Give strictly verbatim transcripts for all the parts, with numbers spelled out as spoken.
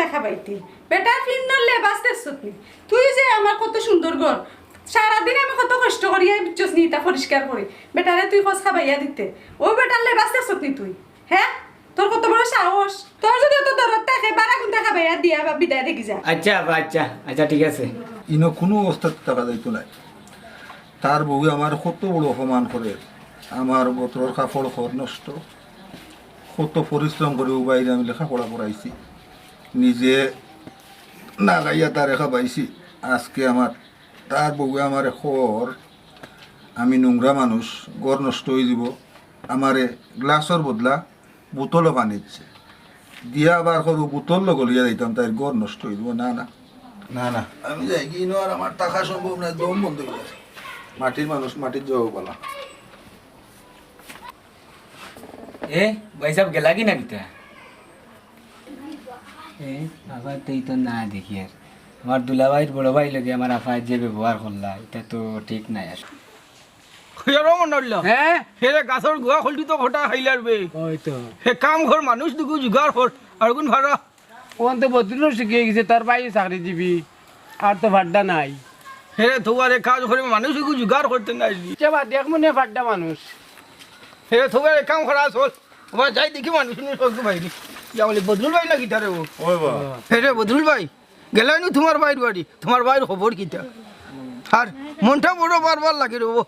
দেখা পাইতে। বেটার ফিন্দর লেবাস দেখছত নি? তুই যে আমার কত সুন্দর ঘর, সারাদিন আমি কত কষ্ট করিয়া বুঝছস নি ইতা পরিষ্কার করি। বেটারে তুই কস খাবাইয়া দিতে, ও বেটার লেবাস দেখছত নি তুই? হ্যাঁ, তোর কত বড় সাহস? তোর যদি অত দরদ থাকে, বারা কুন্তা খাবাইয়া দিয়া বা বিদায় দেখি যা। আচ্ছা আফা, আচ্ছা, আচ্ছা, ঠিক আছে। ইনো কুনু অবস্থাত থাকা যাইতো নায়। তার বউয়ে আমার কত বড় অপমান করে, আমার গতরর কাপড় খর নষ্ট, কত পরিশ্রম করি ও বাইরে আমি লেখাপড়া করাইছি, নিজে না খাইয়া তারে খাবাইছি। আজকে আমার, তার বউয়ে আমারে খর, আমি নোংরা মানুষ, ঘর নষ্ট অইযিবো, আমারে গ্লাসর বদলা বোতলো পানি দিছে, দিয়া আবার খর বোতল লগে লইয়া যাইতাম, তাইর ঘর নষ্ট অইযিবো। না, না, না, না। আমি যাইগি, ইনো আর আমার থাকা সম্ভব নায়, দম বন্ধ অইগেছে। মাটির মানুষ, মাটির জবাব বলা। এ, ভাইসাব গেলা কি না কিতা? এ, আফায় তো ইতা না দেখি আর। আমার দুলাভাইর বড় ভাইর লগে আমার আফায় যে ব্যবহার করলা, ইতা তো ঠিক নায় আর। হইয়ারও মনে হইল। হ্যাঁ? হেরে গাছর গুয়া খলটি তো খটা খাইলার বে। ওই তো। হে কাম কর, মানুষ দুগু জুগাড় কর, আর গুন ভাড়া। ওখান তো বদরুল শিখিয়ে গেছে, তার ভাই চাকরিজীবী, আর তো ফাড্ডা নাই। হেরে থুয়ারে কাজ করে মানুষ দুগু জুগাড় করতে নাই। সে বাদ এক মনে ফাড্ডা মানুষ। হেরে থুয়ারে কাম করা চল। ওবা যাই দেখি মানুষ নিয়ে সব বাইরে। যা বলে বদরুল ভাই না কিতা রে ও? ওই বা। হেরে বদরুল ভাই, গেলায় নু তুমার ভাইর বাড়ি, তুমার ভাইর খবর কিতা? আর মনটা বড় বারবার লাগে রে ও।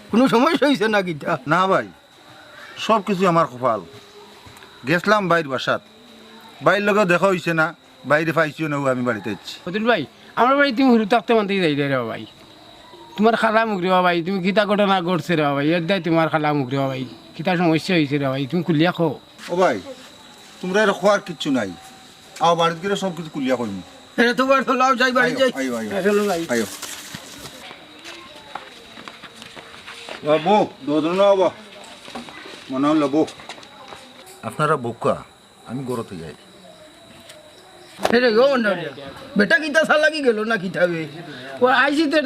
কুনু সমস্যা অইছে না কিতা? না ভাই, সব কিছু আমার কপাল। গেছলাম ভাইর বাসাত, ভাইর লগে দেখা অইছে না, ভাইরে পাইছিও না, ও আমি বাড়িত আইছি। বদরুল ভাই, আমার ভাই তুমি হুরু থাকতে মানতেই যাই রে ভাই। তুমার খালা মুখ রে ভাই, তুমি কিতা ঘটনা ঘটছে রে ভাই, এর দায় তুমার খালা মুখ রে ভাই, কিতা সমস্যা অইছে রে ভাই, তুমি খুলিয়া কও। ও ভাই, তুমরা এর খোয়ার কিচ্ছু নাই। আও, বাড়িত গেলে সব কিছু খুলিয়া কইমু। এ তো বার তো লাও, যাই বাড়ি আইও, যাই। আইও, আইও। চলো ভাই। আইও। বাবু, দুধ নাও বা। মনে হলো বউ। আপনারা বোকা, আমি গরতে যাই। এরে, ও না, বেটা কিতা চালাকি গেল না কিতা বে? ও আইছি তো